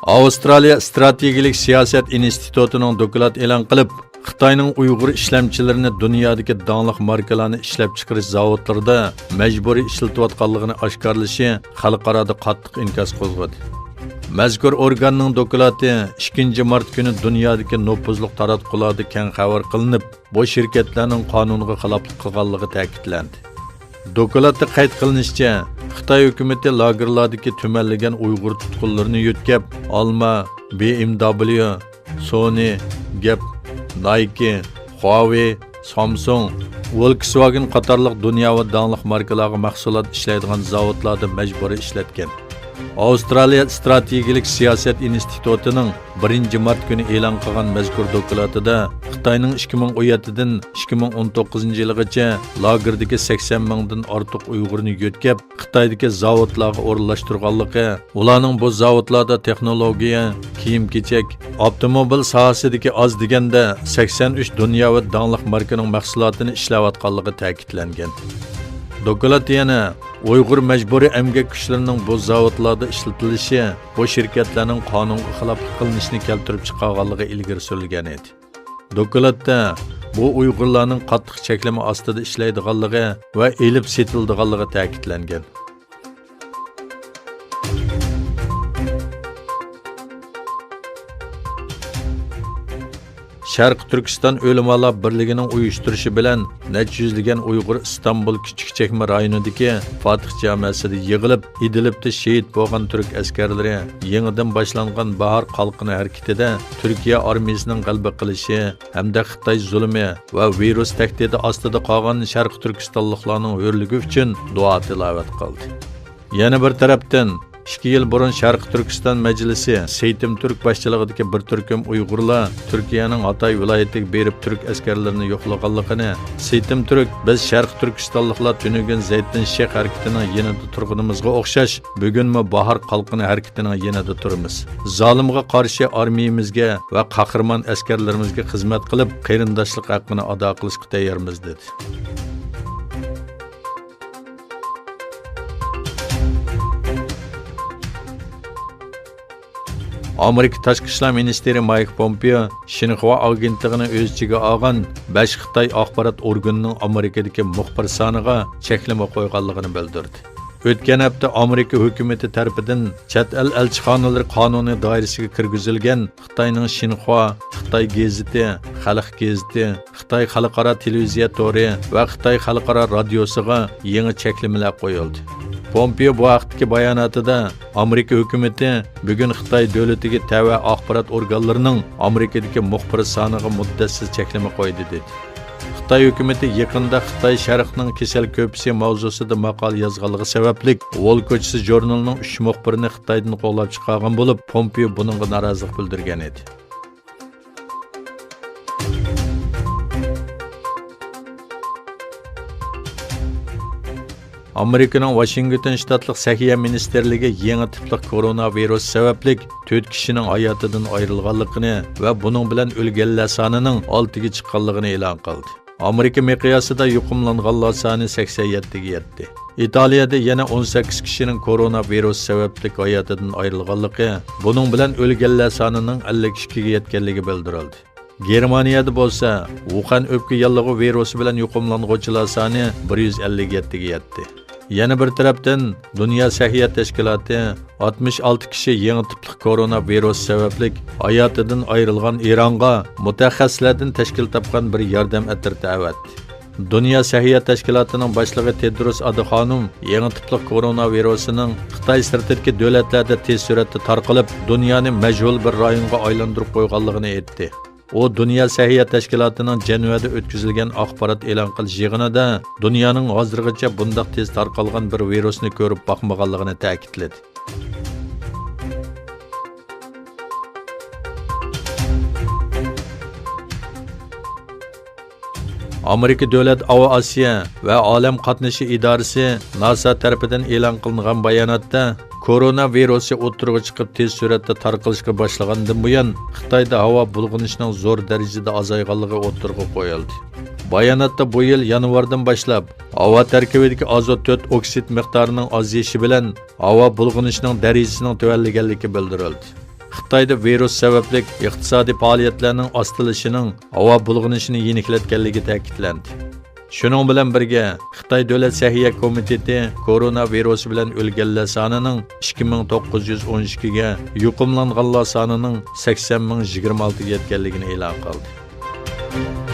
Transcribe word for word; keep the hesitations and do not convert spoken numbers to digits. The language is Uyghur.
ئاۋسترالىيە ئىستراتېگىيەلىك سىياسەت ئىنستىتۇتىنىڭ دوكلات ئېلان قىلىپ، خىتاينىڭ ئۇيغۇر ئىشلەمچىلىرىنى دۇنيادىكى داڭلىق ماركىلارنى ئىشلەپچىقىرىش زاۋۇتلىرىدا مەجبۇرىي ئىشلىتىۋاتقانلىقىنى ئاشكارىلىشى خەلقئارادا قاتتىق ئىنكاس قوزغىدى. مەزكۇر ئورگاننىڭ دوكلاتى ئىككىنچى مارت كۈنى دۇنيادىكى نوپۇزلۇق تاراتقۇلاردا كەڭ خەۋەر قىلىنىپ، بۇ شىركەتلەرنىڭ قانۇنغا خىلاپلىق قىلغانلىقى تەكىتلەندى. دوكلاتتا قەيت قىلىنىشىچە، خىتاي ھۆكۈمىتى لاگېرلاردىكى تۈمەنلىگەن ئۇيغۇر تۇتقۇنلىرىنى يۆتكەپ، ئالما، بى ئېم دابليۇ، سونى، گەپ، نايكى، خۇاۋېي، سامسۇڭ، ۋولكسۋاگېن قاتارلىق دۇنياۋى داڭلىق ماركىلارغا مەھسۇلات ئىشلەيدىغان زاۋۇتلاردا مەجبۇرىي ئىشلەتكەن. ئاۋسترالىيە ئىستراتېگىيەلىك سىياسەت ئىنستىتۇتىنىڭ بىرىنچى مارت كۈنى ئېلان قىلغان مەزكۇر دوكلاتىدا، خىتاينىڭ ئىككى مىڭ ئون يەتتىدىن ئىككى مىڭ ئون توققۇزىنچى يىلغىچە لاگېردىكى سەكسەن مىڭدىن ئارتۇق ئۇيغۇرنى يۆتكەپ، خىتايدىكى زاۋۇتلارغا ئورۇنلاشتۇرغانلىقى، ئۇلارنىڭ بۇ زاۋۇتلاردا تېخنولوگىيە، كىيىم-كېچەك، ئاپتوموبىل ساھەسىدىكى ئاز دېگەندە سەكسەن ئۈچ دۇنياۋى داڭلىق ماركىنىڭ مەھسۇلاتىنى ئىشلەۋاتقانلىقى تەكىتلەنگەن. دوكلاتتا يەنە ئۇيغۇر مەجبۇرىي ئەمگەك كۈچلىرىنىڭ بۇ زاۋۇتلاردا ئىشلىتىلىشى بۇ شىركەتلەرنىڭ قانۇنغا خىلاپلىق قىلىنىشىنى كەلتۈرۈپ چىقارغانلىقى ئىلگىرى سۈرۈلگەن ئىدى. دوكلاتتا بۇ ئۇيغۇرلارنىڭ قاتتىق چەكلىمە ئاستىدا ئىشلەيدىغانلىقى ۋە ئېلىپ سېتىلىدىغانلىقى تەكىتلەنگەن. شەرقىي تۈركىستان ئۆلىمالار بىرلىكىنىڭ ئۇيۇشتۇرۇشى بىلەن نەچچە يۈزلىگەن ئۇيغۇر ئىستانبۇل كىچىك چەكمە رايونىدىكى فاتىھ جامەسىدە يىغىلىپ، ئىدلىبتە شېھىت بولغان تۈرك ئەسكەرلىرى يېڭىدىن باشلانغان باھار قالقىنى ھەرىكىتىدە تۈركىيە ئارمىيىسىنىڭ غەلىبە قىلىشى ھەمدە خىتاي زۇلۇمى ۋە ۋىرۇس تەھدىتى ئاستىدا قالغان شەرقىي تۈركىستانلىقلارنىڭ ھۆرلۈكى ئۈچۈن دۇئا تىلاۋەت قىلدى. يەنە بىر تەرەپتىن، ئىككى يىل بۇرۇن شەرقىي تۈركىستان مەجلىسى سېيتىم تۈرك باشچىلىقىدىكى بىر تۈركۈم ئۇيغۇرلار تۈركىيەنىڭ ھاتاي ۋىلايىتىگە بېرىپ تۈرك ئەسكەرلىرىنى يوقلىغانلىقىنى، سېيتىم تۈرك، بىز شەرقىي تۈركىستانلىقلار تۈنۈگۈن زەيتۇن شېخ ھەرىكىتىنىڭ يېنىدا تۇرغىنىمىزغا ئوخشاش، بۈگۈنمۇ باھار قالقىنى ھەرىكىتىنىڭ يېنىدا تۇرىمىز. زالىمغا قارشى ئارمىيىمىزگە ۋە قەھرىمان ئەسكەرلىرىمىزگە خىزمەت قىلىپ، قېرىنداشلىق ھەققىنى ئادا قىلىشقا تەييارمىز، دېدى. ئامېرىكا تاشقى ئىشلار مىنىستىرى مايك پومپېئو شىنخۇا ئاگېنتلىقىنى ئۆز ئىچىگە ئالغان بەش خىتاي ئاخبارات ئورگىنىنىڭ ئامېرىكىدىكى مۇخبىر سانىغا چەكلىمە قويغانلىقىنى بىلدۈردى. ئۆتكەن ھەپتە ئامېرىكا ھۆكۈمىتى تەرىپىدىن چەت ئەل ئەلچىخانىلىرى قانۇنى دائىرىسىگە كىرگۈزۈلگەن خىتاينىڭ شىنخۇا، خىتاي گېزىتى، خەلق گېزىتى، خىتاي خەلقئارا تېلېۋىزىيە تورى ۋە خىتاي خەلقئارا رادىيوسىغا يېڭى چەكلىمىلەر قويۇلدى. پومپېئو بۇ ھەقتىكى باياناتىدا، ئامېرىكا ھۆكۈمىتى بۈگۈن خىتاي دۆلىتىگە تەۋە ئاخبارات ئورگانلىرىنىڭ ئامېرىكىدىكى مۇخبىر سانىغا مۇددەتسىز چەكلىمە قويدى، دېدى. خىتاي ھۆكۈمىتى يېقىندا خىتاي شەرقنىڭ كېسەل كۆپىسى ماۋزۇسىدا ماقالە يازغانلىقى سەۋەبلىك، ۋول كوچىسى ژۇرنىلىنىڭ ئۈچ مۇخبىرىنى خىتايدىن قوغلاپ چىقارغان بولۇپ، پومپېئو بۇنىڭغا نارازىلىق بىلدۈرگەن ئىدى. ئامېرىكىنىڭ ۋاشىنگتون شتاتلىق سەھىيە مىنىستىرلىكى يېڭى تىپلىق كورونا ۋىرۇسى سەۋەبلىك تۆت كىشىنىڭ ھاياتىدىن ئايرىلغانلىقىنى ۋە بۇنىڭ بىلەن ئۆلگەنلەر سانىنىڭ ئالتىگە چىققانلىقىنى ئېلان قىلدى. ئامېرىكا مىقياسىدا يۇقۇملانغانلار سانى سەكسەن يەتتىگە يەتتى. ئىتالىيەدە يەنە ئون سەككىز كىشىنىڭ كورونا ۋىرۇسى سەۋەبلىك ھاياتىدىن ئايرىلغانلىقى، بۇنىڭ بىلەن ئۆلگەنلەر سانىنىڭ ئەللىك ئىككىگە يەتكەنلىكى بىلدۈرۈلدى. گېرمانىيەدە بولسا، ۋۇخەن ئۆپكە ياللۇغى ۋىرۇسى بىلەن يۇقۇملانغۇچىلار سانى بىر يۈز ئەللىك يەتتىگە يەتتى. يەنە بىر تەرەپتىن، دۇنيا سەھىيە تەشكىلاتى ئاتمىش ئالتە كىشى يېڭى تىپلىق كورونا ۋىرۇسى سەۋەبلىك ھاياتىدىن ئايرىلغان ئىرانغا مۇتەخەسسىسلەردىن تەشكىل تاپقان بىر ياردەم ئەترىتى ئەۋەتتى. دۇنيا سەھىيە تەشكىلاتىنىڭ باشلىقى تېدروس ئادخانوم يېڭى تىپلىق كورونا ۋىرۇسىنىڭ خىتاي سىرتىدىكى دۆلەتلەردە تېز سۈرئەتتە تارقىلىپ، دۇنيانى مەجھۇل بىر رايونغا ئايلاندۇرۇپ قويغانلىقىنى ئېيتتى. ئۇ دۇنيا سەھىيە تەشكىلاتىنىڭ جەنۋەدە ئۆتكۈزۈلگەن ئاخبارات ئېلان قىلىش يىغىنىدا دۇنيانىڭ ھازىرغىچە بۇنداق تېز تارقالغان بىر ۋىرۇسنى كۆرۈپ باقمىغانلىقىنى تەكىتلىدى. ئامېرىكا دۆلەت ئاۋىئاتسىيە ۋە ئالەم قاتنىشى ئىدارىسى، ناسا، تەرىپىدىن ئېلان قىلىنغان باياناتتا، كورونا ۋىرۇسى ئوتتۇرىغا چىقىپ تېز سۈرئەتتە تارقىلىشقا باشلىغاندىن بۇيان، خىتايدا ھاۋا بۇلغىنىشىنىڭ زور دەرىجىدە ئازايغانلىقى ئوتتۇرىغا قويۇلدى. باياناتتا بۇ يىل يانۋاردىن باشلاپ، ھاۋا تەركىبىدىكى ئازوت تۆت ئوكسىد مىقدارىنىڭ ئازىيىشى بىلەن، ھاۋا بۇلغىنىشىنىڭ دەرىجىسىنىڭ تۆۋەنلىگەنلىكى بىلدۈرۈلدى. خىتايدا ۋىرۇس سەۋەبلىك ئىقتىسادىي پائالىيەتلەرنىڭ ئاستىلىشىنىڭ ھاۋا بۇلغىنىشىنى يېنىكلەتكەنلىكى تەكىتلەندى. شۇنىڭ بىلەن بىرگە، خىتاي دۆلەت سەھىيە كومىتېتى كورونا ۋىرۇسى بىلەن ئۆلگەنلەر سانىنىڭ ئىككى مىڭ توققۇز يۈز ئون ئىككىگە، يۇقۇملانغانلار سانىنىڭ سەكسەن مىڭ يىگىرمە ئالتىگە يەتكەنلىكىنى ئېلان قىلدى.